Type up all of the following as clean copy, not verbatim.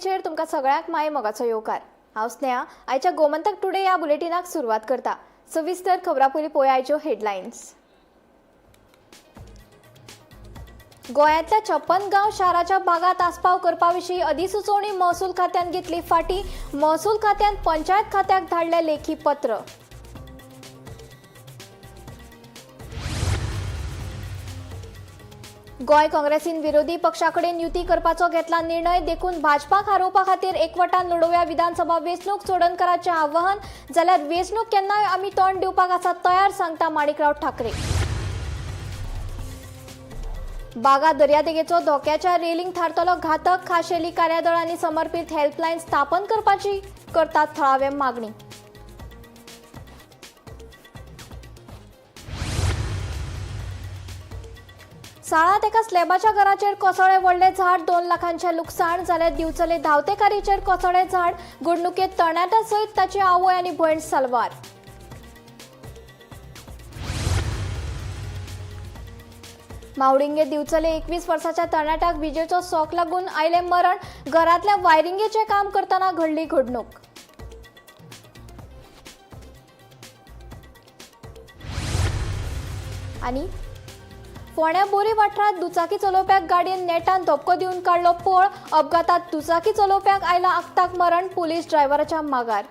टुडेचेर तुमकां सगळ्यांक माय मोगाचो येवकार. हांव स्नेहा. आयच्या गोमंतक टुडे ह्या बुलेटिनाक सुरवात करता. सविस्तर खबरां पयलीं पळोवया आयच्यो हेडलायन्स. गोंयांतल्या 56 गांव शाराच्या भागात आस्पाव करपा विशीं अधिसुचोवणी महसूल खात्यान घेतली फाटी. महसूल खात्यान पंचायत खात्याक धाडलें लेखी पत्र. गोंय काँग्रेसीन विरोधी पक्षा कडेन युती करपाचो घेतला निर्णय, देखून भाजपाक हारोवपा खातीर एकवटान लढोवया विधानसभा वेंचणूक चोडणकाराचें आवाहन. जाल्यार वेंचणूक केन्नाय आमी तोंड दिवपाक आसा तयार, सांगता माणिकराव ठाकरे. बागा दर्यादेगेचो धोक्याच्या रेलिंग थारतलो घातक, खाशेली कार्यादळांनी समर्पित हेल्पलायन स्थापन करपाची करतात थळावे मागणी. साळांत एका स्लॅबाच्या घराचेर कोसळ्ळें व्हडलें झाड, 2 लाखांचें लुकसाण. जाल्यार दिवचले धांवतेकारीचेर कोसळ्ळें झाड, घडणुकेंत तरणाट्या सयत ताची आवय आनी भयण सलवार. मावडिंगे दिवचले 21 वर्साच्या तरणाट्याक विजेचो शॉक लागून आयलें मरण, घरांतल्या वायरिंगेचें काम करतना घडली घडणूक. आनी फोंड्या बोरी वाठारांत दुचाकी चलोवप्याक गाडयेन नेटान धपको दिवन काडलो पळ. अपघातात दुचाकी चलोवप्याक आयला आक्ताक मरण, पुलीस ड्रायव्हराच्या मागार.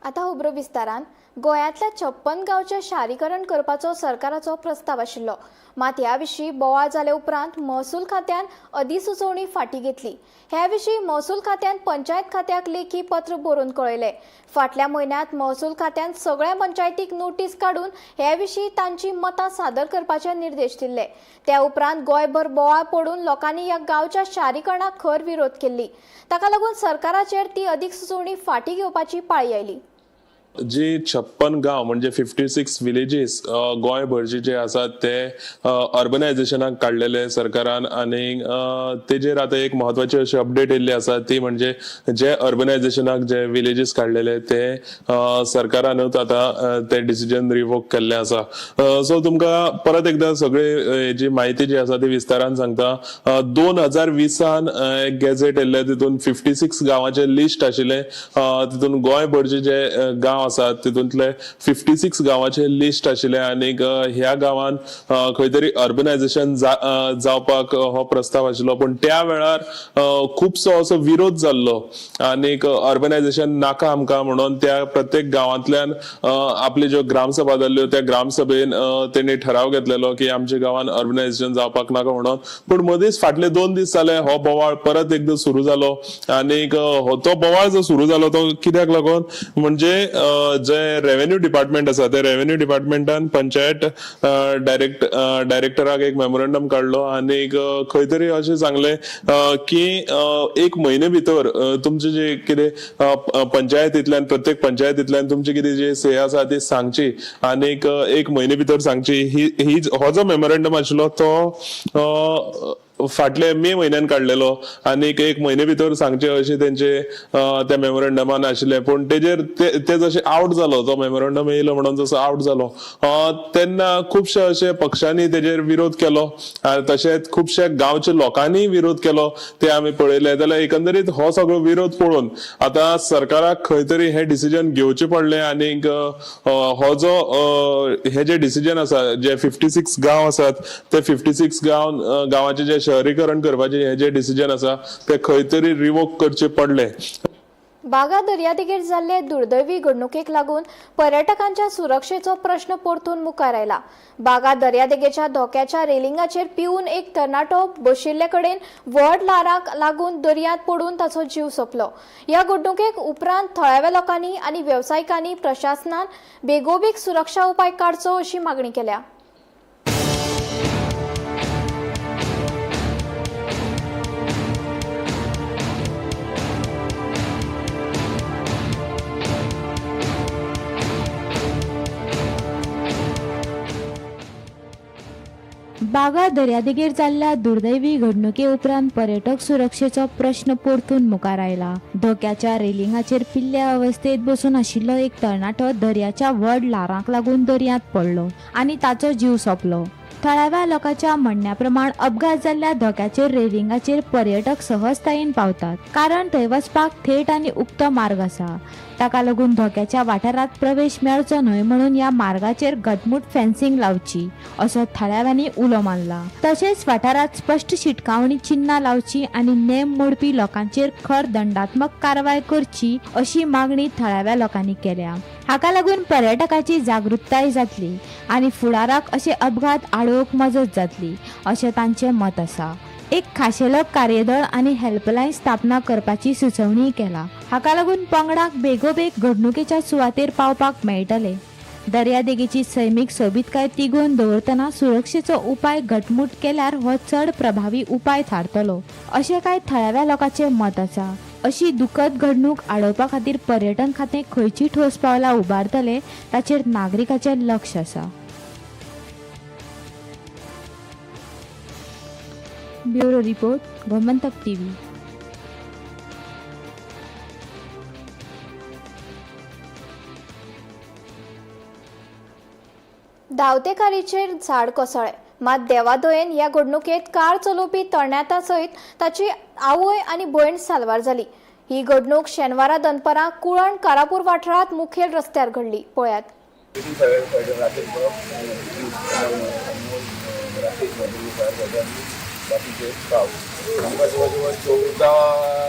आतां खबरो विस्तारान. गोंयांतल्या 56 गांवचें शारीकरण करपाचो सरकाराचो प्रस्ताव आशिल्लो. मात ह्या विशीं बोवाळ जाले उपरांत महसूल खात्यान अधिसुचोवणी फाटीं घेतली. ह्या विशीं महसूल खात्यान पंचायत खात्याक लेखी पत्र बरोवन कळयलें. फाटल्या म्हयन्यांत महसूल खात्यान सगळ्या पंचायतीक नोटीस काडून हे विशीं तांची मतां सादर करपाचे निर्देश दिल्ले. त्या उपरांत गोंयभर बोवाळ पडून लोकांनी ह्या गांवच्या शारीकरणाक खर विरोध केल्ली. ताका लागून सरकाराचेर ती अधिसुचोवणी फाटीं घेवपाची पाळी आयली. जी 56 गांव म्हणजे 56 विलेजीस गोंयभरचे जे आसात ते अर्बनायझेशनाक काडलेले सरकारान. आनी तेजेर आतां एक म्हत्वाची अशी अपडेट येयल्ली आसा ती म्हणजे जे अर्बनायझेशनाक जे विलेजीस काडलेले ते सरकारानूच आतां ते डिसिजन रिवोक केल्ले आसा. सो तुमकां परत एकदां सगळे जी म्हायती जी आसा ती विस्तारान सांगता. 2020 एक गॅझेट येयल्ले, तितून 56 गांवाचे लिस्ट आशिल्लें. तितून गोंयभरचे जे गांव आसात तितूंतले 56 गांवाचे लिस्ट आशिल्ले. आनीक ह्या गांवान खंय तरी अर्बनायझेशन जावपाक हो प्रस्ताव आशिल्लो. पूण त्या वेळार खुबसो असो विरोध जाल्लो आनीक अर्बनायझेशन नाका आमकां म्हणून त्या प्रत्येक गांवांतल्यान आपली ज्यो ग्रामसभा जाल्ल्यो त्या ग्रामसभेन तेणी ठराव घेतलेलो की आमच्या गांवान अर्बनायझेशन जावपाक नाका म्हणून. पूण मदींच फाटले 2 दीस जाले हो बोवाळ परत एकदां सुरू जालो. आनीक तो बोवाळ जो सुरू जालो तो कित्याक लागून म्हणजे जे रेव्हेन्यू डिपार्टमेंट आसा ते रेव्हेन्यू डिपार्टमेंटान पंचायत डायरेक्टराक एक मेमोरंडम काडलो आनीक खंय तरी अशें सांगलें की एक म्हयने भितर तुमचे जे कितें पंचायतींतल्यान प्रत्येक पंचायतींतल्यान तुमची कितें जी से आसा ती सांगची आनीक एक म्हयने भितर सांगची. ही हो जो मेमोरंडम आशिल्लो तो फाटले मे म्हयन्यान काडलेलो आनीक एक म्हयने भितर सांगचे अशें तेंचे त्या मेमोरंडमान आशिल्लें. पूण तेजेर ते जशें आवट जालो तो मेमोरंडम येयलो म्हणून जसो आवट जालो तेन्ना खुबशे अशे पक्षांनी तेजेर विरोध केलो तशेंच खुबशे गांवच्या लोकांनी विरोध केलो ते आमी पळयले. जाल्यार एकंदरीत हो सगळो विरोध पळोवन आतां सरकाराक खंय तरी हें डिसिजन घेवचें पडलें. आनीक हो जो हे जे डिसिजन आसा जे 56 गांव आसात ते 56 गांव गांवाचे जे शहरीकरण करपाचे हे जे डिसिजन आसा ते खंय तरी रिवोक करचे पडले. बागा दर्यादेगेर जाल्ले दुर्दैवी घडणुकेक लागून पर्यटकांच्या सुरक्षेचो प्रश्न परतून मुखार आयला. बागा दर्यादेगेच्या धोक्याच्या रेलिंगाचेर पिवन एक तरणाटो बशिल्ले कडेन व्हड ल्हाराक लागून दर्यांत पडून ताचो जीव सोंपलो. ह्या घडणुकेक उपरांत थळाव्या लोकांनी आनी वेवसायिकांनी प्रशासनान बेगोबेग सुरक्षा उपाय काडचो अशी मागणी केल्या. बागा दर्यादेगेर जाल्ल्या दुर्दैवी घडणुके उपरांत पर्यटक सुरक्षेचो प्रश्न परतून मुखार आयला. धोक्याच्या रेलिंगाचेर पिल्ल्या अवस्थेत बसून आशिल्लो एक तरणाटो दर्याच्या व्हड ल्हारांक लागून दर्यांत पडलो आनी ताचो जीव सोंपलो. थळाव्या लोकांच्या म्हणण्या प्रमाण अपघात जाल्ल्या धोक्याचेर रेलिंगाचेर पर्यटक सहजतायेन पावतात, कारण थंय वचपाक थेट आनी उक्तो मार्ग आसा. ताका लागून धोक्याच्या वाठारांत प्रवेश मेळचो न्हय म्हणून ह्या मार्गाचेर घटमूट फेन्सिंग लावची असो थळाव्यांनी उलो मारला. तशेंच वाठारांत स्पश्ट शिटकावणी चिन्हां लावची आनी नेम मोडपी लोकांचेर खर दंडात्मक कारवाय करची अशी मागणी थळाव्या लोकांनी केल्या. हाका लागून पर्यटकाची जागृताय जातली आनी फुडाराक अशे अपघात आडोवंक मजत जातली अशें तांचें मत आसा. एक खाशेलो कार्यदळ आनी हेल्पलायन स्थापना करपाची सुचोवणीय केला. हाका लागून पंगडाक बेगोबेग घडणुकेच्या सुवातेर पावपाक मेळटले. दर्यादेगेची सैमीक सोबीतकाय तिगोवन दवरतना सुरक्षेचो उपाय घटमूट केल्यार हो चड प्रभावी उपाय थारतलो अशें कांय थळाव्या लोकांचें मत आसा. अशी दुखद घडणूक आडोवपा खातीर पर्यटन खातें खंयची ठोस पावलां उबारतले ताचेर नागरिकाचें लक्ष आसा. Bureau report, Gomantak TV. धांवते कारीचेर झाड कोसळ्ळें. मात देवादयेन ह्या घडणुकेंत कार चलोवपी तरणाट्या सयत ताची आवय आनी भयण साल्वार जाली. ही घडणूक शेनवारा दनपारां कुळण कारापूर वाठारांत मुखेल रस्त्यार घडली. पळयात. फायर फायटर राकेश भट, अनमोल, राकेश भट फायर फायटर आनी बाकीचे स्टाफ. आमकां जवळ जवळ 14,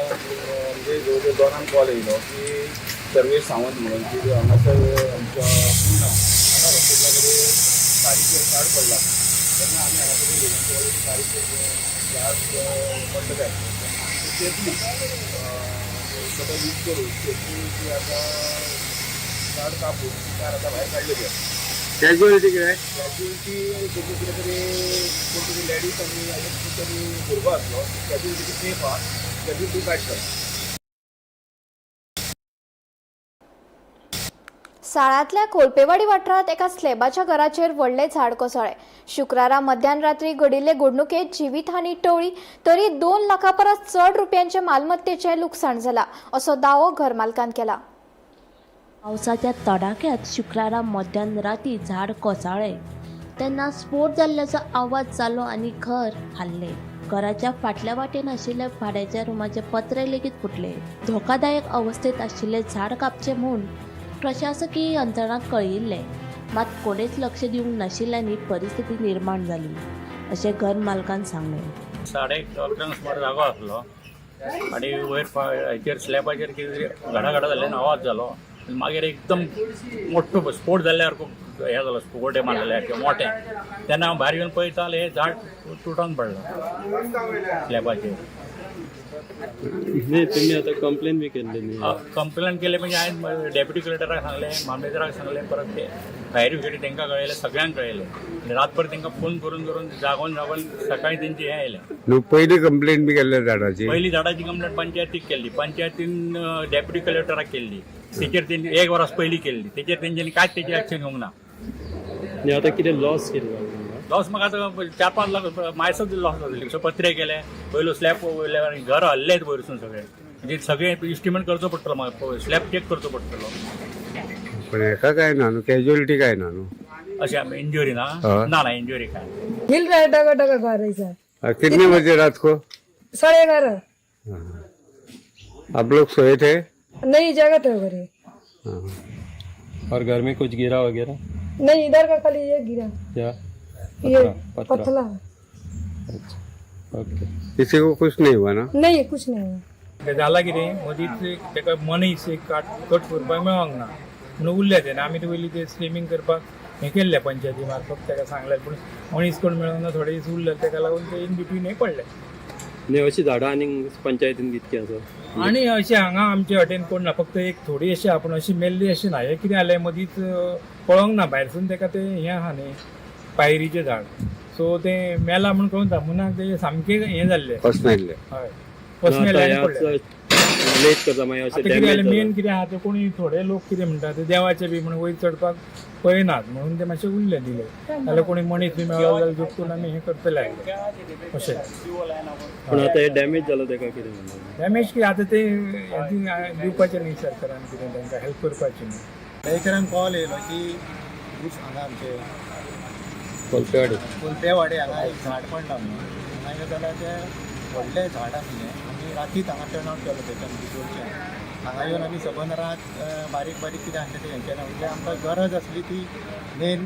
म्हणजे जवळ जवळ 2 कॉल येयलो की सर्वेश सावंत म्हणून की हांगासर आमच्या पुना हांगा हॉस्पिटला कडेन कारीचेर झाड पडला. तेन्ना आमी हांगा कडेन येयले, कारीचेर झाड पडलें काय, तेन्ना आमी सेफली कटर यूज करून सेफली ती आतां झाड कापून ती कार आतां भायर काडलेली आसा. कॅज्युअलिटी कितें? कॅज्युअलिटी तेतून कितें तरी कोण तरी लेडीज आनी एक कोण तरी भुरगो आसलो. कॅज्युअलिटी सेफ आहा, कॅज्युअलिटी कांयच जालें. साळांतल्या कोलपेवाडी वाठारांत एका स्लॅबाच्या घराचेर व्हडलें झाड कोसळ्ळें. शुक्रारा मध्यान रात्री घडिल्ले घडणुकेंत जिवीतहानी टळ्ळी तरी 2 लाखां परस चड रुपयांचे मालमत्तेचें लुकसाण जालां असो दावो घरमालकान केला. पावसाच्या तडाख्यात शुक्रारा मध्यान राती झाड कोसळ्ळें तेन्ना स्फोट जाल्ल्याचो आवाज जालो आनी घर हाल्लें. घराच्या फाटल्या वाटेन आशिल्ल्या भाड्याच्या रुमाचे पत्रे लेगीत फुटले. धोकादायक अवस्थेत आशिल्लें झाड कापचें म्हूण प्रशासकीय यंत्रणांक कळयिल्लें, मात कोणेच लक्ष दिवंक नाशिल्ल्यान ही परिस्थिती निर्माण जाली अशें घर मालकान सांगलें. 11:30 सुमार जागो आसलो आनी वयर हेचेर स्लॅबाचेर कितें तरी घडाघडा जाल्ल्यान आवाज जालो. मागीर एकदम मोठो स्फोट जाल्ल्या सारको हें जालो, स्फोट मारलेल्या सारकें मोठें. तेन्ना हांव भायर येवन पळयता जाल्यार हें झाड तुटोन पडलां स्लॅबाचेर. नाही, तुम्ही आता कंप्लेन बी केल्ली न्ही? कंप्लेन केले म्हणजे हांवें डेप्युटी कलेक्टराक सांगलें, मामलेदाराक सांगलें, परत ते फायर ब्रिगेडी तांकां कळयलें, सगळ्यांक कळयलें आनी रातभर तांकां फोन करून करून जागोवन जागोवन सकाळीं तेंची हें आयलें. न्हू, पयली कंप्लेन बी केल्ले झाडाची? पहिली झाडाची कंप्लेंट पंचायतीक केल्ली, पंचायतीन डेप्युटी कलेक्टराक केल्ली. तेचेर तेंची एक वरस पयली केल्ली, तेचेर तेंच्यांनी कांयच तेची एक्शन घेवंक ना. आनी आता कितें लॉस कितें जालो तुमकां? लॉस म्हाका आतां 4-5 लाख मायसच लॉस जातली. सो पत्रे केले, पयलो स्लॅब वयले, घर हल्लेच वयरसून सगळे, म्हणजे सगळे इस्टिमेट करचो पडटलो म्हाका, स्लॅब चॅक करचो पडटलो. पण हेका काय ना न्हू, कॅज्युअलिटी काय ना न्हू? अशें इंजुरी ना? हय. ना ना, इंजुरी काय. हिल रहा है, डगा डगा घर ऐसा. कितने बजे रात को? 11:30. आप लोग सोए थे? नहीं, जगह थे घरे. हाँ. और घर में कुछ गिरा वगैरह? नहीं, इधर का खाली ये गिरा. क्या? ये. पत्रा? पथला. अच्छा, ओके. किसी को कुछ नहीं हुआ ना? नहीं, कुछ नहीं हुआ. तें जालां कितें, मदींच ताका मनीस एक काट कट करपाक मेळोंक ना म्हणून उरले ते. आनी आमी ते पयलीं ते स्लिमींग करपाक हें केल्लें, पंचायती मार्फत ताका सांगलें, पूण मनीस कोण मेळोंक ना, थोडे दीस उरले, ताका लागून ते इन बिटवीन हें पडलें. न्ही, अशी झाडां आनी पंचायतीन कितकी आसा? आनी अशें हांगा आमचे वाटेन कोण ना, फक्त एक थोडी अशी आहा, पूण अशी मेल्ली अशी ना. हें कितें जालें, मदींच पळोवंक ना, भायरसून ताका तें हें आहा न्ही पायरीचें झाड, सो तें मेलां म्हूण कळून मुनाक तें सामकें हें जाल्लें. पसनायल्ले. हय, पसमेलें आनी पडलें. लेट करता मागीर अशें आतां कितें जालें, डॅमेज. मेन कितें आहा तें कोणी थोडे लोक कितें म्हणटा ते देवाचे बी म्हण वयर चडपाक पळयनात म्हणून ते मातशे उरले दिले. जाल्यार कोणी मनीस बी मेळ्ळो जाल्यार जोडून आमी हें करतले आसले अशें. पूण आता हे डॅमेज जालो ताका कितें म्हणटा? डॅमेज कितें आतां ते हें दिवपाचें न्ही सरकारान, कितें तांकां हेल्प करपाची न्ही. 11:30 कॉल येयलो की वृक्ष हांगा आमचे कोलपेवाडी कोलपेवाडी हांगा एक झाड पडलां म्हणून. हांगा येयलें जाल्यार तें व्हडलें झाड आसलें. आमी रातीच हांगा टर्न आवट केलो तेच्या भितरच्यान. हांगा येवन आमी सबंद रात बारीक बारीक कितें आसलें तें हें केलें. म्हणजे आमकां गरज आसली ती मेन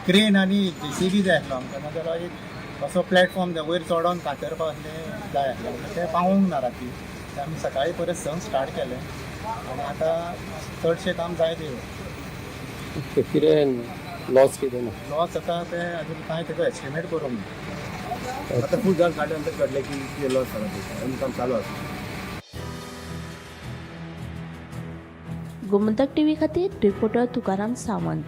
क्रेन आनी जेसीबी जाय आसलो आमकां, नाजाल्यार एक असो प्लॅटफॉर्म जाय वयर चडोन कातरपा आसलें जाय आसलें, तें पावूंक ना राती. तें आमी सकाळीं परत संक स्टार्ट केलें आनी आतां चडशें काम जायत येयलें. कितें लॉस कितें ना? लॉस आतां तें अजून कांय तेजो एस्टिमेट करूंक ना. आतां फूल झाड काडल्या नंतर कळलें की कितें लॉस जाला तें, आनी काम चालू आसा. गोमंतक टीव्ही खातीर रिपोर्टर तुकाराम सावंत.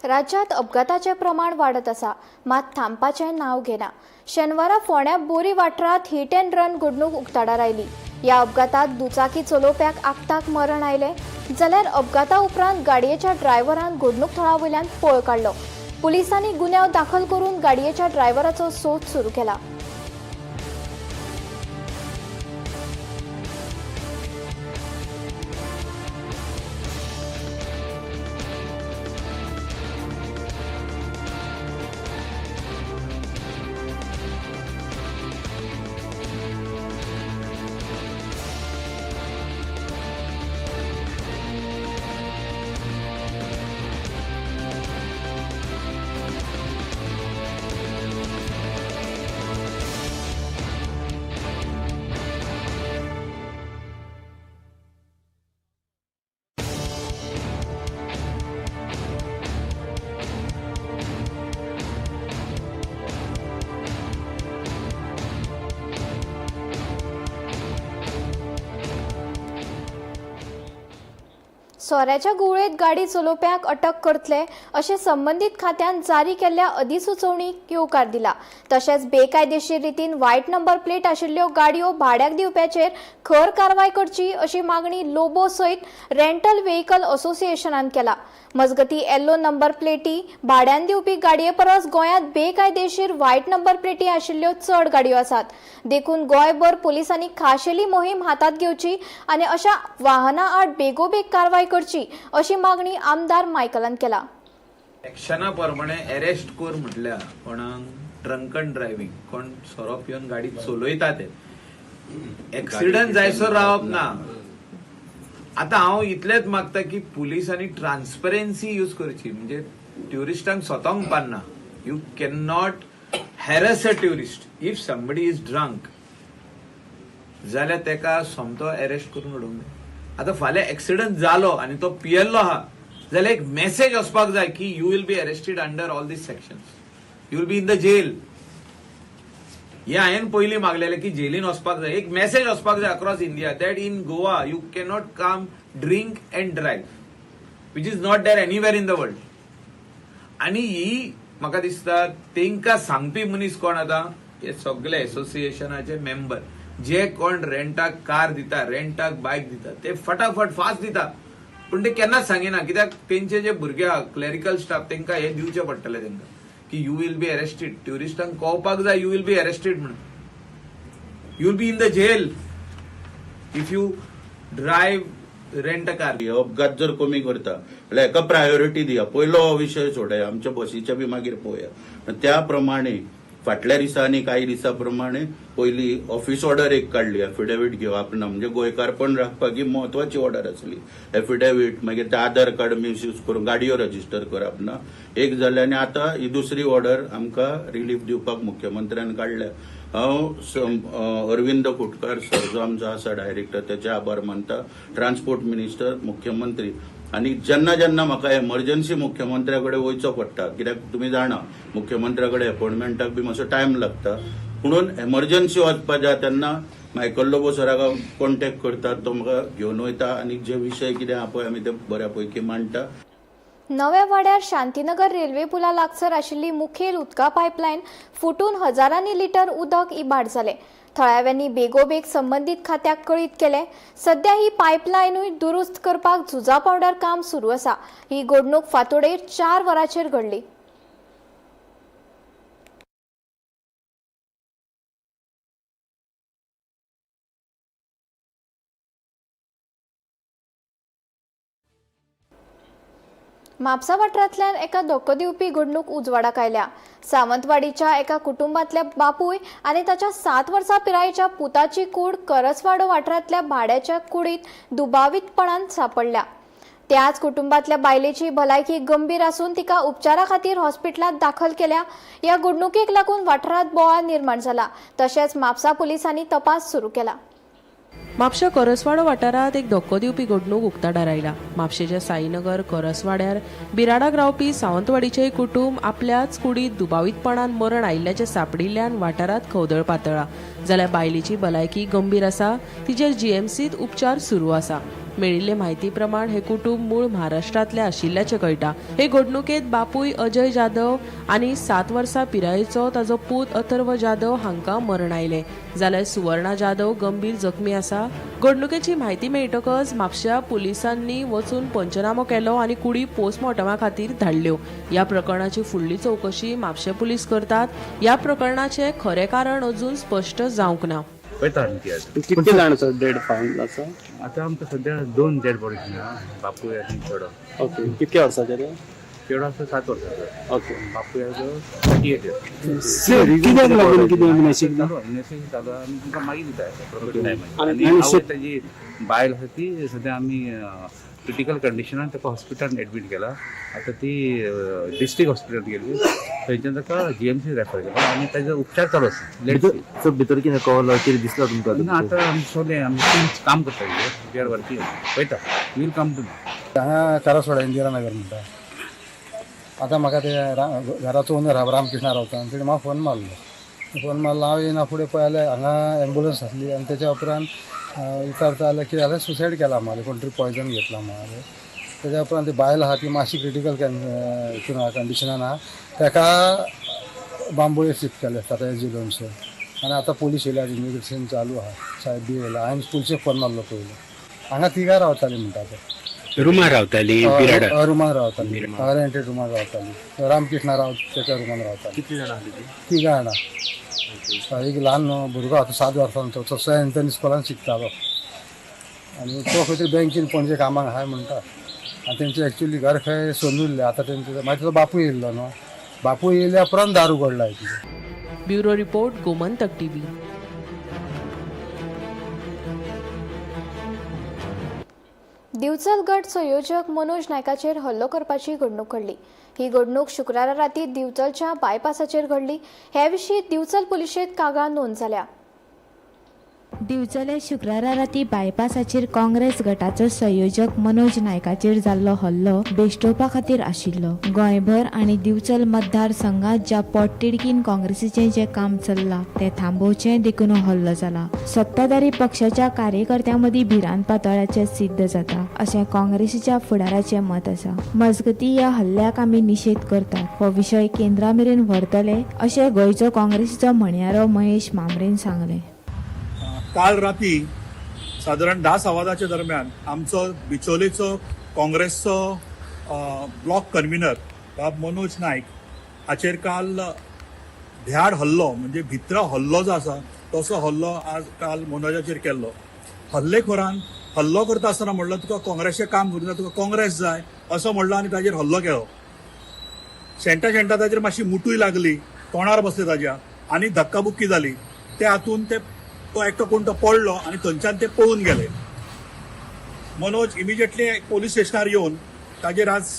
राज्यांत अपघाताचें प्रमाण वाडत आसा, मात थांबपाचें नांव घेना. शेनवारा फोंड्या बोरी वाठारांत हिट अँड रन घडणूक उक्ताडार आयली. ह्या अपघातांत दुचाकी चलोवप्याक आक्ताक मरण आयलें, जाल्यार अपघाता उपरांत गाडयेच्या ड्रायव्हरान घडणूक थळा वयल्यान पळ काडलो. पुलिसांनी गुन्यांव दाखल करून गाडयेच्या ड्रायव्हराचो सोद सुरू केला. सोऱ्याच्या गुवळेत गाडी चलोवप्यांक अटक करतले अशें संबंदीत खात्यान जारी केल्ल्या अधिसुचोवणीक येवकार दिला. तशेंच बेकायदेशीर रितीन व्हायट नंबर प्लेट आशिल्ल्यो गाडयो भाड्याक दिवप्याचेर खर कारवाय करची अशी मागणी लोबो सयत रेंटल व्हेकल असोसिएशनान केला. मजगती येल्लो नंबर प्लेटी भाड्यान दिवपी गाडये परस गोंयांत बेकायदेशीर व्हायट नंबर प्लेटी आशिल्ल्यो चड गाडयो आसात. देखून गोंयभर पुलिसांनी खाशेली मोहीम हातांत घेवची आनी अशा वाहनां आड बेगोबेग कारवाय करची अशी मागणी आमदार मायकलान केला. एक्शना प्रमाणे अरेस्ट कर म्हटल्या कोणाक ड्रंकन ड्रायव्हिंग, कोण सोरो पिवन गाडी चलयता ते एक्सिडंट जायसर रावप ना. आतां हांव इतलेंच मागता की पुलिसांनी ट्रान्सपरन्सी यूज करची, म्हणजे ट्युरिस्टांक स्वतांक पान्ना. You can not harass a tourist if somebody is drunk जाल्यार तेका सोमतो अरेस्ट करून उडोवंक जाय. आतां फाल्यां एक्सिडंट जालो आनी तो पियेल्लो आहा जाल्यार एक मॅसेज वचपाक जाय की you will be arrested under all these sections, you will be in the jail. हे हांवें पयलीं मागलेलें की जेलीन वचपाक जाय, एक मॅसेज वचपाक जाय across India that in Goa you cannot come drink and drive, which is not there anywhere in the world. आनी ही म्हाका दिसता तेंकां सांगपी मनीस कोण आतां हे सगळे एसोसिएशनाचे मेंबर जे कोण रेंटाक कार दिता, रेंटाक बायक दिता, ते फटाफट फास्ट दिता, पूण ते केन्नाच सांगिना कित्याक तेंचे जे भुरगे आहा क्लॅरिकल स्टाफ तेंकां हे दिवचें पडटलें तेंकां की you will be arrested. ट्युरिस्टांक कळपाक जाय you will be arrested म्हणून, you will be in the jail if you drive rent a car. अपघात जर कमी करता जाल्यार हेका प्रायोरिटी दिया. पयलो हो विशय सोडया, आमच्या बसीच्या बी मागीर पळोवया. त्या प्रमाणे फाटल्या दिसांनी कांय दिसा प्रमाणे पयली ऑफिस ऑर्डर एक काडली, एफिडेवीट घेवप ना, म्हणजे गोंयकारपण राखपाक ही म्हत्वाची ऑर्डर आसली. एफिडेवीट मागीर ते आधार कार्ड मिसयूज करून गाडयो रजिस्टर करप ना एक जालें. आनी आतां ही दुसरी ऑर्डर आमकां रिलीफ दिवपाक मुख्यमंत्र्यान काडल्या. हांव अरविंद खुटकार सर जो आमचो आसा डायरेक्टर तेचे आभार मानता, ट्रान्सपोर्ट मिनिस्टर, मुख्यमंत्री. आनी जेन्ना जेन्ना म्हाका एमर्जन्सी मुख्यमंत्र्या कडेन वयचो पडटा, कित्याक तुमी जाणा मुख्यमंत्र्या कडेन अपॉयंटमेंटाक बी मातसो टायम लागता, म्हणून एमर्जन्सी वचपा जाय तेन्ना मायकल लोबो सराक हांव कॉन्टेक्ट करता, तो म्हाका घेवन वयता आनी जे विशय कितें आहा पळय आमी ते बऱ्या पैकी मांडटा. नव्या वाड्यार शांतीनगर रेल्वे पुला लागसर आशिल्ली मुखेल उदका पायपलायन फुटून हजारांनी लिटर उदक इबाड जालें. थळाव्यांनी बेगोबेग संबंदीत खात्याक कळीत केलें. सध्या ही पायपलायनूय दुरुस्त करपाक झुजा पावंड्यार काम सुरू आसा. ही घडणूक फांतोडेर 4 वरांचेर घडली. म्हापसा वाठारांतल्यान एका धक्को दिवपी घडणूक उजवाडाक आयल्या. सावंतवाडीच्या एका कुटुंबांतल्या बापूय आनी ताच्या 7 वर्सां पिरायेच्या पुताची कूड करसवाडो वाठारांतल्या भाड्याच्या कुडीत दुबावीतपणान सापडल्या. त्याच कुटुंबातल्या बायलेची भलायकी गंभीर आसून तिका उपचारा खातीर हॉस्पिटलांत दाखल केल्या. ह्या घडणुकेक लागून वाठारांत बोवाळ निर्माण जाला. तशेंच म्हापसा पुलिसांनी तपास सुरू केला. म्हापशा करसवाडो वाठारांत एक धक्को दिवपी घडणूक उक्ताडार आयला. म्हापशेच्या साईनगर करसवाड्यार बिराडाक रावपी सावंतवाडीचें कुटुंब आपल्याच कुडीत दुबावीतपणान मरण आयिल्ल्याचें सांपडिल्ल्यान वाठारांत खवदळ पातळ्ळा. जाल्यार बायलेची भलायकी गंभीर आसा. तिचेर जीएमसीत उपचार सुरू आसा. मेळिल्ले म्हायती प्रमाण हे कुटुंब मूळ महाराष्ट्रांतले आशिल्ल्याचें कळटा. हे घडणुकेंत बापूय अजय जाधव आनी 7 वर्सां पिरायेचो ताजो पूत अथर्व जाधव हांकां मरण आयलें. जाल्यार सुवर्णा जाधव गंभीर जखमी आसा. घडणुकेची म्हायती मेळटकच म्हापश्या पुलिसांनी वचून पंचनामो केलो आनी कुडी पोस्टमॉर्टमा खातीर धाडल्यो. ह्या प्रकरणाची फुडली चवकशी म्हापशें पुलीस करतात. ह्या प्रकरणाचें खरें कारण अजून स्पश्ट जावंक ना. कितके जाण आसा डेड फावंड आसा? आतां आमकां सद्या 2 डेड बॉडीज मेळ्ळा, बापूय आनी चेडो. ओके, कितके वर्साचे ते? चेडो आसा 7 वर्साचो. ओके. बापूय आसा 38 इयर्स. कित्याक लागून कितें इन्वेस्टिगेशन चालू, इन्वेस्टिगेशन चालू आहा, आमी तुमकां मागीर दिता प्रॉपर टायमार. आनी आनी आवय ताजी बायल आसा ती सद्या आमी क्रिटिकल कंडिशनान ताका हॉस्पिटलान एडमीट केला. आतां ती डिस्ट्रिक्ट हॉस्पिटलान गेली, थंयच्यान ताका जीएमसी रेफर केला आनी ताजो उपचार चालू आसा. Let's see. भितर कितें कळलो, कितें दिसला तुमकां? ना, आतां आमी सगळे आमी टीम काम करता, we are working, पळयता, वील कम टू. हांगा करासवाडा इंदिरा नगर म्हणटा. आतां म्हाका ते घराचो ओनर आहा रामकृष्णा रावता, आनी तेणें म्हाका फोन मारलो. फोन मारलो, हांव येयना फुडें पळय जाल्यार हांगा एम्बुलंस आसली. आनी तेच्या उपरांत विचारता जाल्यार कितें जाल्यार सुसायड केला म्हणाले, कोण तरी पॉयजन घेतला म्हणाले. तेच्या उपरांत ती बायल आहा ती मातशी क्रिटिकल हितून आहा, कंडिशनान आहा. ताका बांबोळे शिफ्ट केले आतां एस जी लोणचें. आनी आतां पोलीस येयल्या, इन्वेस्टिगेशन चालू आहा, साहेब बी येयला. हांवें पुलिशेक फोन मारलो पयलो. हांगा तिगां रावताली म्हणटा ते. रुमार रावताली बिराडा? रुमान रावताली, रेंटेड रुमान रावताली. रामकृष्णा राव तेच्या रुमान रावताली. कितली जाणां आसली ती? तिगां जाणां. एक ल्हान भुरगो आहा, 7 वर्सांचो, तो सेंट एंथनी स्कुलान शिकतालो आनी तो खंय तरी बँकेन पणजे कामाक आहा म्हणटा. आनी तेंचे एक्चुअली घर खंय सोंदून आतां तेंचे. मागीर ताचो बापूय येयल्लो न्हू, बापूय येयल्या उपरांत दार उगडला. Bureau report, Gomantak TV. Divchal गट संयोजक मनोज नायकाचेर हल्लो करपाची घडणूक घडली. ही घडणूक शुक्रारा राती दिवचलच्या बायपासाचेर घडली. हे विशीं दिवचल पुलिशेंत कागाळ नोंद जाल्या. दिवचले शुक्रारा राती बायपासाचेर काँग्रेस गटाचो संयोजक मनोज नायकाचेर जाल्लो हल्लो बेश्टोवपा खातीर आशिल्लो. गोंयभर आनी दिवचल मतदारसंघात ज्या पोटतिडकीन काँग्रेसीचें जें काम चल्लां तें थांबोवचें देखून हो हल्लो जाला. सत्ताधारी पक्षाच्या कार्यकर्त्यां मदीं भिरांत पातळ्याचें सिद्ध जाता अशें काँग्रेसीच्या फुडाराचें मत आसा. मजगतीं ह्या हल्ल्याक आमी निशेध करतात. हो विशय केंद्रा मेरेन व्हरतले अशें गोंयचो काँग्रेसीचो म्हणयारो महेश मामरेन सांगलें. काल राती सादारण 10:15 दरम्यान आमचो बिचोलेचो काँग्रेसचो ब्लॉक कन्व्हिनर बाब मनोज नायक हाचेर काल ध्याड हल्लो, म्हणजे भित्र हल्लो जो आसा तसो हल्लो आज काल मनोजाचेर केल्लो. हल्लेखोरान हल्लो करता आसतना म्हणलो तुका काँग्रेसचें काम करूं जाय, तुका काँग्रेस जाय असो म्हणलो आनी ताजेर हल्लो केलो. शेणटा शेणटा ताजेर मातशी मुटूय लागली, तोंडार बसले ताज्या आनी धक्काबुक्की जाली. त्या हातून ते तो एकटो कोण तो पडलो आनी थंयच्यान ते पळून गेले. मनोज इमिजिएटली पोलीस स्टेशनार येवन ताजेर आज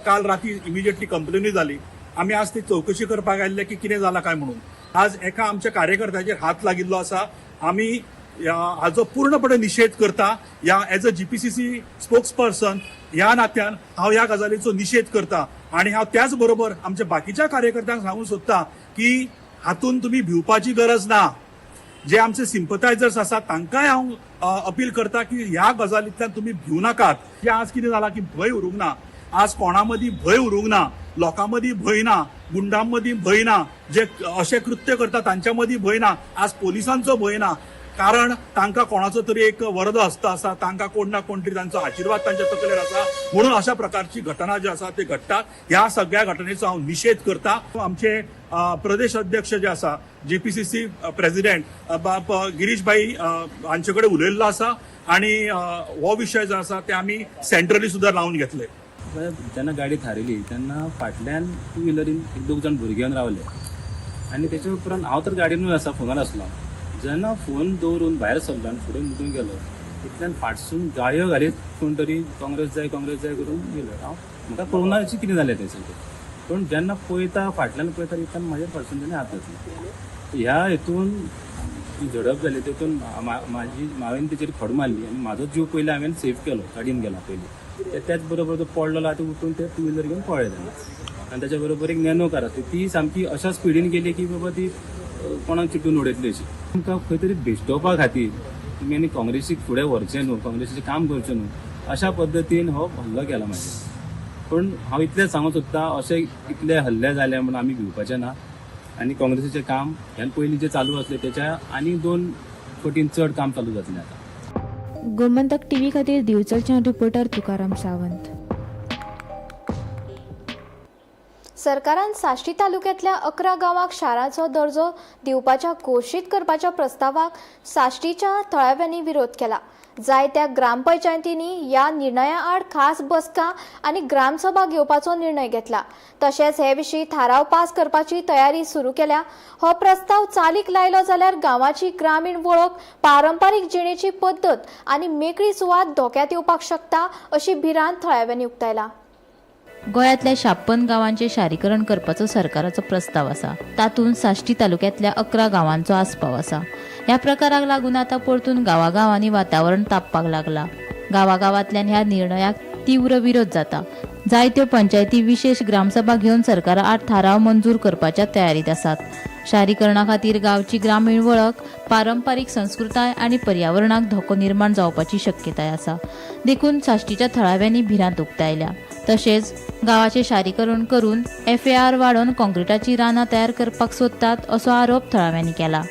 काल राती इमिजिएटली कंप्लेनूय जाली. आमी आज ती चवकशी करपाक आयिल्ले की कितें जालां काय म्हणून. आज एका आमच्या कार्यकर्त्याचेर हात लागिल्लो आसा. आमी हाजो पूर्णपणे निशेध करता. ह्या एज अ GPCC spokesperson ह्या नात्यान हांव ह्या गजालीचो निशेध करता आनी हांव त्याच बरोबर आमच्या बाकीच्या कार्यकर्त्यांक सांगूंक सोदता की हातून तुमी भिवपाची गरज ना. जे आमचे सिंपथायझर्स आसात तांकांय हांव अपील करता की ह्या गजालींतल्यान तुमी भिवू नाकात. जे आज कितें जालां की भंय उरूंक ना, आज कोणा मदीं भंय उरूंक ना, लोकां मदीं भंय ना, गुंडां मदीं भंय ना, जे अशें कृत्य करता तांच्या मदीं भंय ना, आज पोलिसांचो भंय ना, कारण तांकां कोणाचो तरी एक वरद हस्त आसा, तांकां कोण ना कोण तरी तांचो आशिर्वाद तांच्या तकलेर आसा, म्हणून अशा प्रकारची घटना जी आसा ते घडटा. ह्या सगळ्या घटनेचो हांव निशेध करता. आमचे प्रदेश अध्यक्ष जे आसा GPCC president बाब गिरीश भाई हांचे कडेन उलयल्लो आसा आनी हो विशय जो आसा ते आमी सेंट्रली सुद्दां लावन घेतले. जेन्ना गाडी थारयली तेन्ना फाटल्यान टू व्हिलरीन एक दोग जाण भुरगे येवन रावले आनी तेच्या उपरांत हांव तर गाडयेनूच आसा, फोनार आसलो. जेन्ना फोन दवरून भायर सरलो आनी फुडें मुटून गेलो, इतल्यान फाटसून गाळयो घालीत कोण तरी काँग्रेस जाय काँग्रेस जाय करून गेलो. हांव म्हाका कळूंक ना कितें जालें तें सगळें, पूण जेन्ना पळयता फाटल्यान पळयता इतल्यान म्हाज्या फाटसून तेणें हात घातलो. ह्या हितून झडप जाली तेतून म्हाजी हांवें तेचेर खोड मारली आनी म्हाजो जीव पयलीं हांवें सेफ केलो, गाडयेन गेला पयलीं. त्याच बरोबर तो पडलेलो आतां उठून ते टू व्हिलर घेवन पळ्ळे तेन्ना. आनी ताच्या बरोबर एक नॅनो कार आसली, ती सामकी अशा स्पिडीन गेली की बाबा ती कोणाक चिटून उडयतली अशी. तुमकां खंय तरी भेश्टोवपा खातीर तुमी आनी काँग्रेसीक फुडें व्हरचें न्हू, काँग्रेसीचें काम करचें न्हू अशा पद्दतीन हो हल्लो केला म्हाजेर. पूण हांव इतलें सांगूंक सोदता, अशे इतले हल्ले जाले म्हूण आमी भिवपाचें ना आनी काँग्रेसीचें काम ह्यान पयलीं जें चालू आसलें तेच्या आनी 2 पटीन चड काम चालू जातलें आतां. गोमंतक टीव्ही खातीर दिवचलच्यान रिपोर्टर तुकाराम सावंत. सरकारान साश्टी तालुक्यांतल्या 11 गांवांक शाराचो दर्जो दिवपाच्या घोशीत करपाच्या प्रस्तावाक साश्टीच्या थळाव्यांनी विरोध केला. जायत्या ग्रामपंचायतींनी ह्या निर्णया आड खास बसका आनी ग्रामसभा घेवपाचो निर्णय घेतला. तशेंच हे विशीं थाराव पास करपाची तयारी सुरू केल्या. हो प्रस्ताव चालीक लायलो जाल्यार गांवाची ग्रामीण वळख, पारंपारीक जिणेची पद्दत आनी मेकळी सुवात धोक्यांत येवपाक शकता अशी भिरांत थळाव्यांनी उक्तायला. गोंयांतल्या 56 गांवांचें शारीकरण करपाचो सरकाराचो प्रस्ताव आसा. तातूंत साश्टी तालुक्यांतल्या 11 गांवांचो आस्पाव आसा. ह्या प्रकाराक लागून आतां परतून गांवागांवांनी वातावरण तापपाक लागला. गांवागांवांतल्यान ह्या निर्णयाक तीव्र विरोध जाता. जायत्यो पंचायती विशेष ग्रामसभा घेवन सरकारा आड थाराव मंजूर करपाच्या तयारीत आसात. शारीकरणा खातीर गांवची ग्रामीण वळख, पारंपारीक संस्कृताय आनी पर्यावरणाक धोको निर्माण जावपाची शक्यताय आसा. देखून साश्टीच्या थळाव्यांनी भिरांत उक्तायल्या. तशेंच गांवाचें शारीकरण करून FAR वाडोवन काँक्रिटाची रानां तयार करपाक सोदतात असो आरोप थळाव्यांनी केला.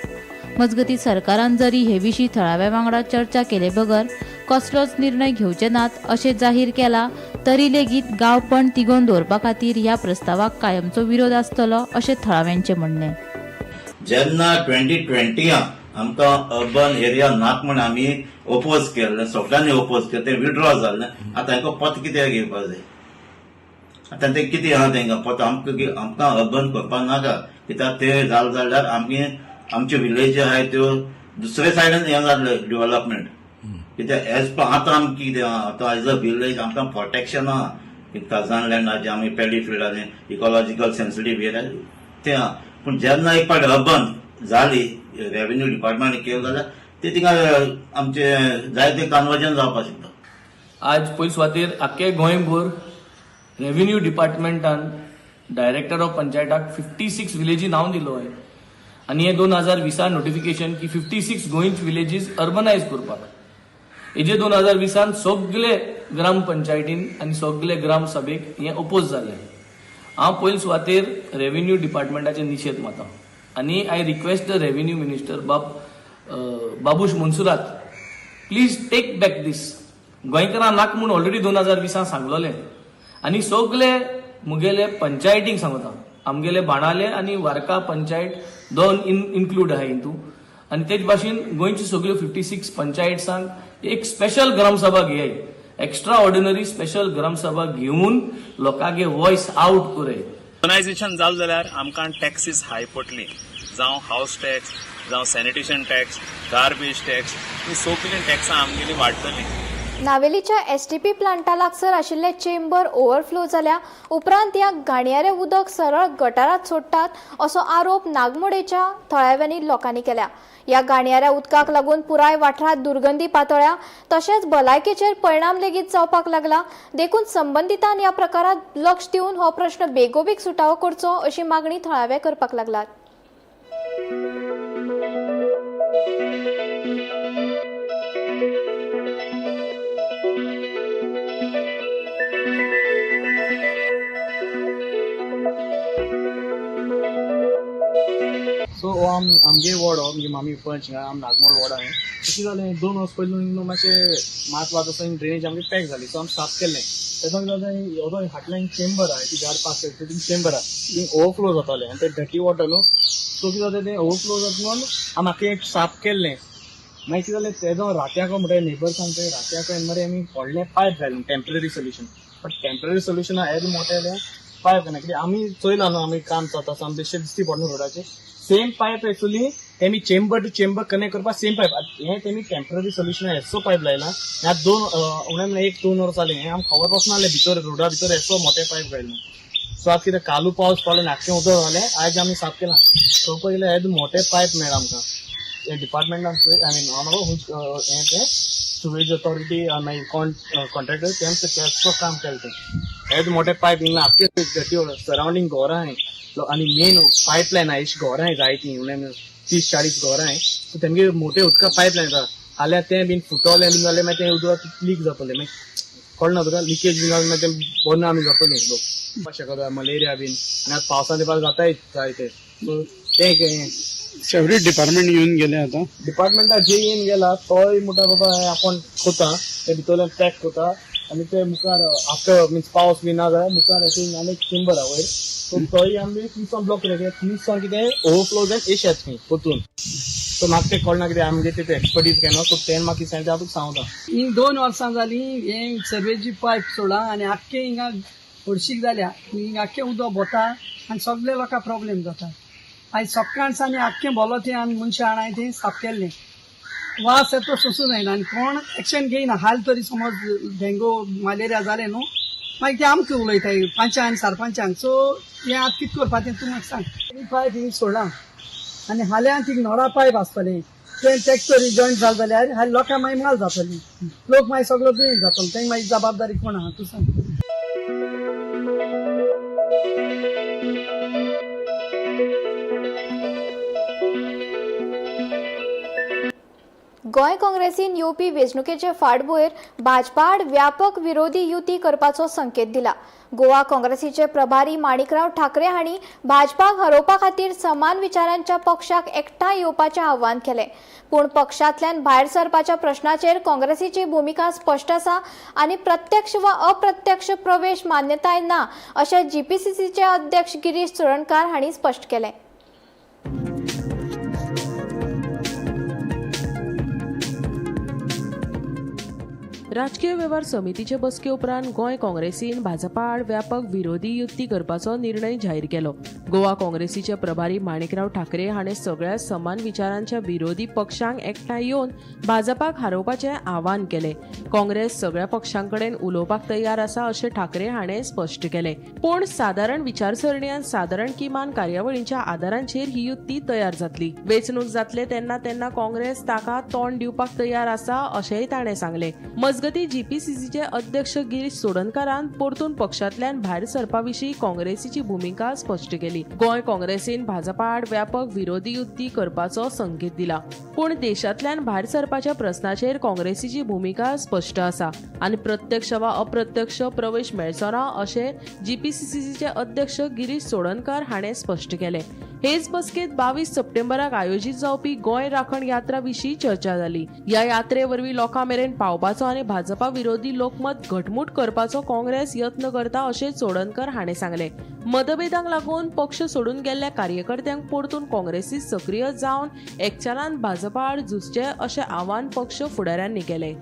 मजगतीं सरकारान जरी हे विशीं थळाव्या वांगडा चर्चा केले बगर कसलोच निर्णय घेवचे नात अशें जाहीर केला तरी लेगीत गांवपण तिगोवन दवरपा खातीर ह्या प्रस्तावाक कायमचो विरोध आसतलो अशें थळाव्यांचें म्हणणें. जेन्ना 2020 आमकां अर्बन एरिया नाक म्हण आमी ओपोज केल्लें, सगळ्यांनी ओपोज केलें, तें विड्रॉ जाल्लें. आतां हांकां पत कित्याक घेवपाक जाय? आतां तें कितें आहा तेंकां पत? आमकां अर्बन करपाक नाका, कित्याक तें जालें जाल्यार आमी आमच्यो विलेजी आहाय त्यो दुसरे सायडीन हें जातलें डेव्हलपमेंट. कित्याक एज पर आतां आमकां कितें आहा आतां एज अ विलेज आमकां प्रोटेक्शन आहा, खजान लँडाचें आमी पेडी फिल्डाचें इकॉलॉजिकल सेन्सिटीव एरिया तें आहा. पूण जेन्ना एक पाट अर्बन जाली रेवेन्यू डिपार्टमेंट केलें जाल्यार ते थिंगा आमचे जायते कन्वर्जन जावपाक शकता. आज पयले सुवातेर आख्खे गोंयभर रेव्हेन्यू डिपार्टमेंटान डायरेक्टर ऑफ पंचायताक 56 विलेजी नांव दिलो आहे आनी हे 2020 नोटिफिकेशन की 56 गोंयचे विलेजीस अर्बनायज करपाक. हेजे 2020 सगळे ग्रामपंचायतीन आनी सगळे ग्रामसभेक हें ओपोज जालें. हांव पयले सुवातेर रेव्हेन्यू डिपार्टमेंटाचे निशेध मारता आनी I request the revenue minister Babush Monserrate, please take back this. गोंयकारां नाक म्हूण ऑलरेडी 2020 सांगलोलें आनी सगळे मुगेले पंचायतींक सांगता, आमगेले बाणाले आनी वारका पंचायत दोन इन्क्लूड आहा हितू आनी तेच भाशेन गोंयच्यो सगळ्यो 56 पंचायत्सांक एक स्पेशल ग्रामसभा घेयाय, एक्स्ट्रा ऑर्डिनरी स्पेशल ग्रामसभा घेवन लोकांगे वॉयस आउट करय. अर्बनायझेशन जालें जाल्यार आमकां टॅक्सीस हाय पडटली, जावं हावस टॅक्स, जावं सॅनिटेशन टॅक्स, गार्बेज टॅक्स, ही सगळीं टॅक्सां आमगेली वाडटलीं. नावेलीच्या एसटीपी प्लांटा लागसर आशिल्ले चेंबर ओव्हरफ्लो जाल्या उपरांत ह्या घाणयारें उदक सरळ गटारात सोडटात असो आरोप नागमोडेच्या थळाव्यांनी लोकांनी केल्या. ह्या घाणयाऱ्या उदकाक लागून पुराय वाठारांत दुर्गंधी पातळ्या तशेंच भलायकेचेर परिणाम लेगीत जावपाक लागला. देखून संबंदितान ह्या प्रकारात लक्ष दिवन हो प्रश्न बेगोबेग सुटावो करचो अशी मागणी थळावे करपाक लागलात. सो आमगे वॉर्ड हो म्हणजे मामी पंच आम नागमोड वॉर्ड आहे. कितें जालें 2 वर्स पयलीं न्हू मातशें मात वाज आसा ड्रेनेज आमगे पॅक जाली, सो आमी साफ केल्लें. तेजो कितें जालें हो फाटल्यान चेंबर आहा, ती झाड पास ती चेंबर आहा, ती ओवरफ्लो जातालें आनी तें डर्टी वॉटर न्हू, सो कितें जाता तें ओवरफ्लो जाता म्हणून आमी आख्खें एक साफ केल्लें. मागीर कितें जालें तेजो रातयाको म्हणटा नेबर सांगता रातयाको मरे आमी व्हडलें पायप घालें temporary solution, but temporary solution आहा येदें मोठें जाल्यार पायप घालना कित्याक आमी चोयला न्हू आमी काम चलता आसा आमी बेश्टे दिश्टी पडना रोडाचेर सेम पायप एक्चुली तेमी चेंबर टू चेंबर कनेक्ट करपाक सेम पायप हें तेमी टेम्पररी सोल्युशन एसो पायप लायला. ह्या दोन उणें म्हणल्यार एक दोन वर्सां जालीं हें आमकां खबर पासून नासलें भितर रोडा भितर एसो मोठे पायप घायला. सो आतां कितें कालू पावस पडलो आनी आख्खें उदक जालें आयज आमी साफ केलां. चोवपाक गेल्यार येदें मोठें पायप मेळ्ळां आमकां हे डिपार्टमेंटान I mean हांव हें तें सुवेज ऑथॉरिटी मागीर कोण कॉन्ट्रॅक्टर तेमचें केसो काम केलें तें येदें मोठें पायप हिंगा आख्खें सरावंडींग घरां आहाय आनी मेन पायपलायन आहा अशी घरां आहाय जायतीं उणें 30-40 घरां आहाय. सो तेमगे मोठे उदका पायपलायन आसा जाल्यार तें बीन फुटोलें बीन जाल्यार मागीर तें उदक लीक जातलें मागीर कळना तुका लिकेज बीन जाल्यार मागीर तें बंद आमी जातलीं लोक शकता मलेरिया बीन आनी आतां पावसा तेंपार जाताय जायते. सो तें एक हें सेपरेट डिपार्टमेंट येवन गेले आतां डिपार्टमेंटा जे येवन गेला तोय म्हणटा बाबा हें आपूण कोता ते भितरल्यान पॅक कोता आनी ते मुखार आफ्टर मिन्स पावस बी ना जाल्यार मुखार आनी एक चेंबर आहा वयर सो तोय आमी थिंगसान ब्लॉक केले कित्याक थिंगसान कितें ओवरफ्लो जावन येश येता थंय परतून. सो म्हाका तें कळना कितें आमगे तें एक्सपर्टीज केन्ना सो तें म्हाका कितें सांगता हांव तुका सांगता. हिंग 2 वर्सां जालीं हें सर्वेची पायप सोडा आनी आख्खें हिंगा हळशीक जाल्या हिंग आख्खें उदक भोता आनी सगळे लोकांक प्रॉब्लेम जाता. आयज सकाळसान आनी आख्खें भोलो तें आनी मनशां हाणाय तें साफ केल्लें वास येता तो सोंसूं जायना आनी कोण एक्शन घेयना. हाल तरी समज डेंगू मलेरिया जालें न्हू मागीर ते आमकां उलयताय पंचायत आनी सरपंचांक. सो हें आतां कितें करपाचें तूं म्हाका सांग. पायप हिंग सोडला आनी हाल्यां थिंग नोडा पायप आसतलें तें ट्रॅक्टर जॉयंट जालें जाल्यार हालीं लोकांक मागीर माल जातली लोक मागीर सगळो दुयेंत जातलो तेंका मागीर जबाबदारी कोण आहा तूं सांग. गोंय काँग्रेसीन येवपी वेंचणुकेचे फाटभुंयेर भाजपा आड व्यापक विरोधी युती करपाचो संकेत दिला. गोवा काँग्रेसीचे प्रभारी माणिकराव ठाकरे हांणी भाजपाक हरोवपा खातीर समान विचारांच्या पक्षाक एकठांय येवपाचें आवाहन केलें. पूण पक्षांतल्यान भायर सरपाच्या प्रश्नाचेर काँग्रेसीची भुमिका स्पश्ट आसा आनी प्रत्यक्ष वा अप्रत्यक्ष प्रवेश मान्यताय ना अशें जीपीसीसीचे अध्यक्ष गिरीश चोडणकार हांणी स्पश्ट केलें. राजकीय वेव्हार समितीचे बसके उपरांत गोंय काँग्रेसीन भाजपा आड व्यापक विरोधी युती करपाचो निर्णय जाहीर केलो. गोवा काँग्रेसीचे प्रभारी माणिकराव ठाकरे हाणें सगळ्या समान विचारांच्या विरोधी पक्षांक एकठांय येवन भाजपाक हारोवपाचें आवाहन केलें. काँग्रेस सगळ्या पक्षां कडेन उलोवपाक तयार आसा अशें ठाकरे हाणें स्पश्ट केलें. पूण सादारण विचारसरणी आनी सादारण किमान कार्यावळींच्या आदारांचेर ही युती तयार जातली. वेंचणूक जातले तेन्ना तेन्ना काँग्रेस ताका तोंड दिवपाक तयार आसा अशेंय ताणें सांगलें. मजगतीं जीपीसीसीचे अध्यक्ष गिरीश चोडणकारान परतून पक्षांतल्यान भायर सरपा विशीं काँग्रेसीची भुमिका स्पश्ट केली. गोंय काँग्रेसीन भाजपा आड व्यापक विरोधी युती करपाचो संकेत दिला. पूण देशांतल्यान भायर सरपाच्या प्रस्नाचेर काँग्रेसीची भुमिका स्पश्ट आसा आनी प्रत्यक्ष वा अप्रत्यक्ष प्रवेश मेळचो ना अशें जीपीसीसीचे अध्यक्ष गिरीश चोडणकार हाणें स्पश्ट केलें. हेच बसकेंत 22 सप्टेंबराक आयोजीत जावपी गोंय राखण यात्रा विशीं चर्चा जाली. ह्या यात्रे वरवीं लोकां मेरेन पावपाचो आनी भाजपा विरोधी लोकमत घटमूट करपाचो काँग्रेस यत्न करता अशें चोडणकर हाणें सांगलें. मतभेदांक लागून पक्ष सोडून गेल्ल्या कार्यकर्त्यांक परतून काँग्रेसीत सक्रीय जावन एकचारान भाजपा आड झुजचें अशें आवाहन पक्ष फुडाऱ्यांनी केलें.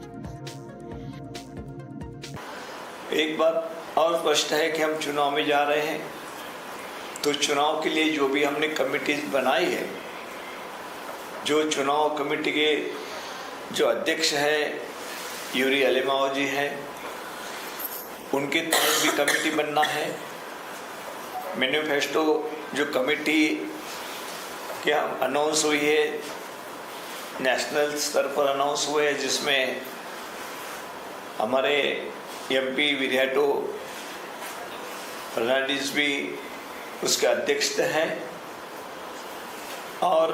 एक बात और स्पष्ट है कि हम चुनाव में जा रहे हैं तो चुनाव के लिए जो भी हमने कमिटीज बनाई है, जो चुनाव कमेटी के जो अध्यक्ष हैं यूरी अलेमाओ जी हैं, उनके तहत भी कमेटी बनना है। मैनिफेस्टो जो कमेटी के अनाउंस हुई है, नेशनल स्तर पर अनाउंस हुए है, जिसमें हमारे एमपी विरियाटो फर्नांडिस भी उसके अध्यक्ष हैं, और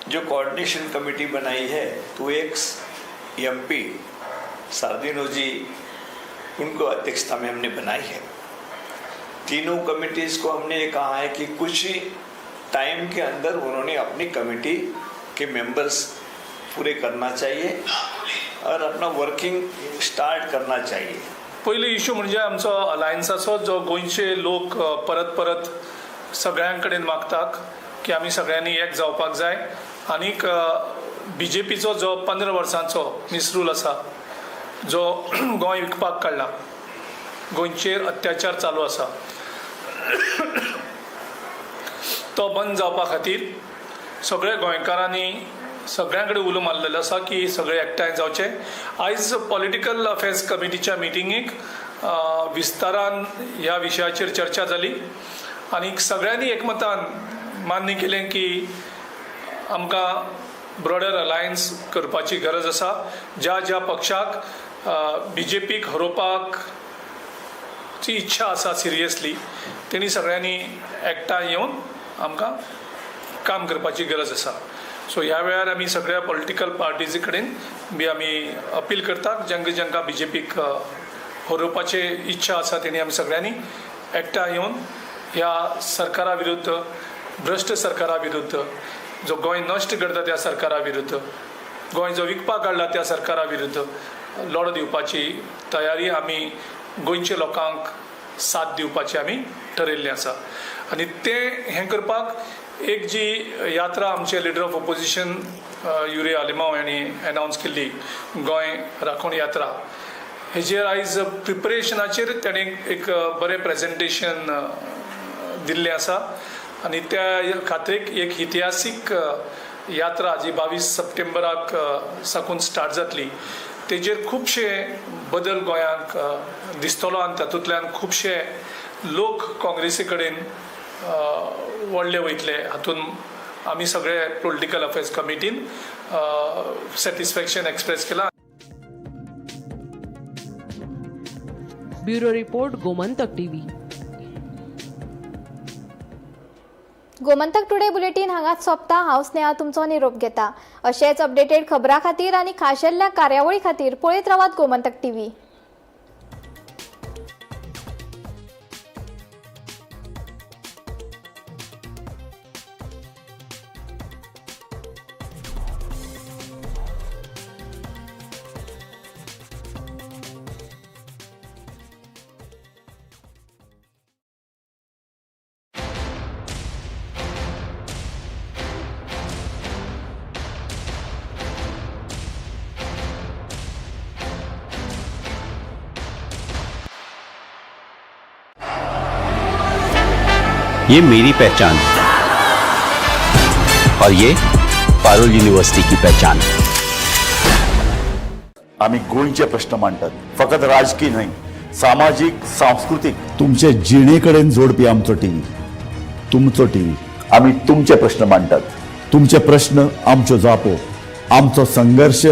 जो कोऑर्डिनेशन कमेटी बनाई है तो एक्स एमपी सार्दिनो जी उनको अध्यक्षता में हमने बनाई है। तीनों कमेटीज को हमने ये कहा है कि कुछ ही टाइम के अंदर उन्होंने अपनी कमेटी के मेंबर्स पूरे करना चाहिए और अपना वर्किंग स्टार्ट करना चाहिए। पयलो इशू म्हणजे आमचो अलायन्साचो जो गोंयचे लोक परत परत सगळ्यां कडेन मागतात की आमी सगळ्यांनी एक जावपाक जाय आनीक बीजेपीचो जो 15 वर्सांचो मिसरूल आसा जो गोंय विकपाक काडला गोंयचेर अत्याचार चालू आसा तो बंद जावपा खातीर सगळ्या गोंयकारांनी सगळ्यां कडेन उलो मारलेलो आसा की सगळे एकठांय जावचे. आयज पॉलिटिकल अफेर्स कमिटीच्या मिटिंगेक विस्तारान ह्या विशयाचेर चर्चा जाली आनी सगळ्यांनी एकमतान मान्य केलें की आमकां ब्रॉडर अलायन्स करपाची गरज आसा. ज्या ज्या पक्षाक बीजेपीक हरोवपाक ची इच्छा आसा सिरियसली, तेणी सगळ्यांनी एकठांय येवन आमकां काम करपाची गरज आसा. सो ह्या वेळार आमी सगळ्या पॉलिटिकल पार्टीज कडेन बी आमी अपील करतात, जांकां जांकां बीजेपीक हरोवपाची इच्छा आसा तेणी आमी सगळ्यांनी एकठांय येवन ह्या सरकारा विरुद्ध, भ्रश्ट सरकारा विरुद्ध, जो गोंय नश्ट करता त्या सरकारा विरुद्ध, गोंय जो विकपाक काडला त्या सरकारा विरुद्ध लढो दिवपाची तयारी आमी गोंयच्या लोकांक साथ दिवपाची आमी ठरयल्लें आसा. आनी तें हें करपाक एक जी यात्रा आमचे leader of opposition Yuri Alemao हांणी एनावन्स केल्ली गोंय राखण यात्रा, हेजेर आयज प्रिपरेशनाचेर ताणें एक बरें प्रेजेंटेशन दिल्लें आसा आनी त्या खातीर एक इतिहासीक यात्रा जी 22 सप्टेंबराक साकून स्टार्ट जातली तेजेर खुबशे बदल गोंयांक दिसतलो आनी तातूंतल्यान खुबशे लोक काँग्रेसी कडेन वळ्ळे वयतले. हातूंत आमी सगळे पॉलिटिकल अफेर्स कमिटीन सॅटिस्फॅक्शन एक्सप्रेस केलां. Bureau report, Gomantak TV. Gomantak today bulletin हांगाच सोंपता. हांव स्नेहा तुमचो निरोप घेता. अशेच अपडेटेड खबरां खातीर आनी खाशेल्ल्या कार्यावळी खातीर पळयत रावात गोमंतक टीव्ही. ये मेरी पहचान और ये पारुल यूनिवर्सिटी की पहचान. आमी गोंयचे प्रश्न मांडटात, फकत राजकीय न्हय, सामाजीक, सांस्कृतीक, तुमचे जिणे कडेन जोडपी आमचो टीव्ही, तुमचो टीव्ही. आमी तुमचे प्रश्न मांडटात, तुमचे प्रश्न आमच्यो जापो, आमचो संघर्श.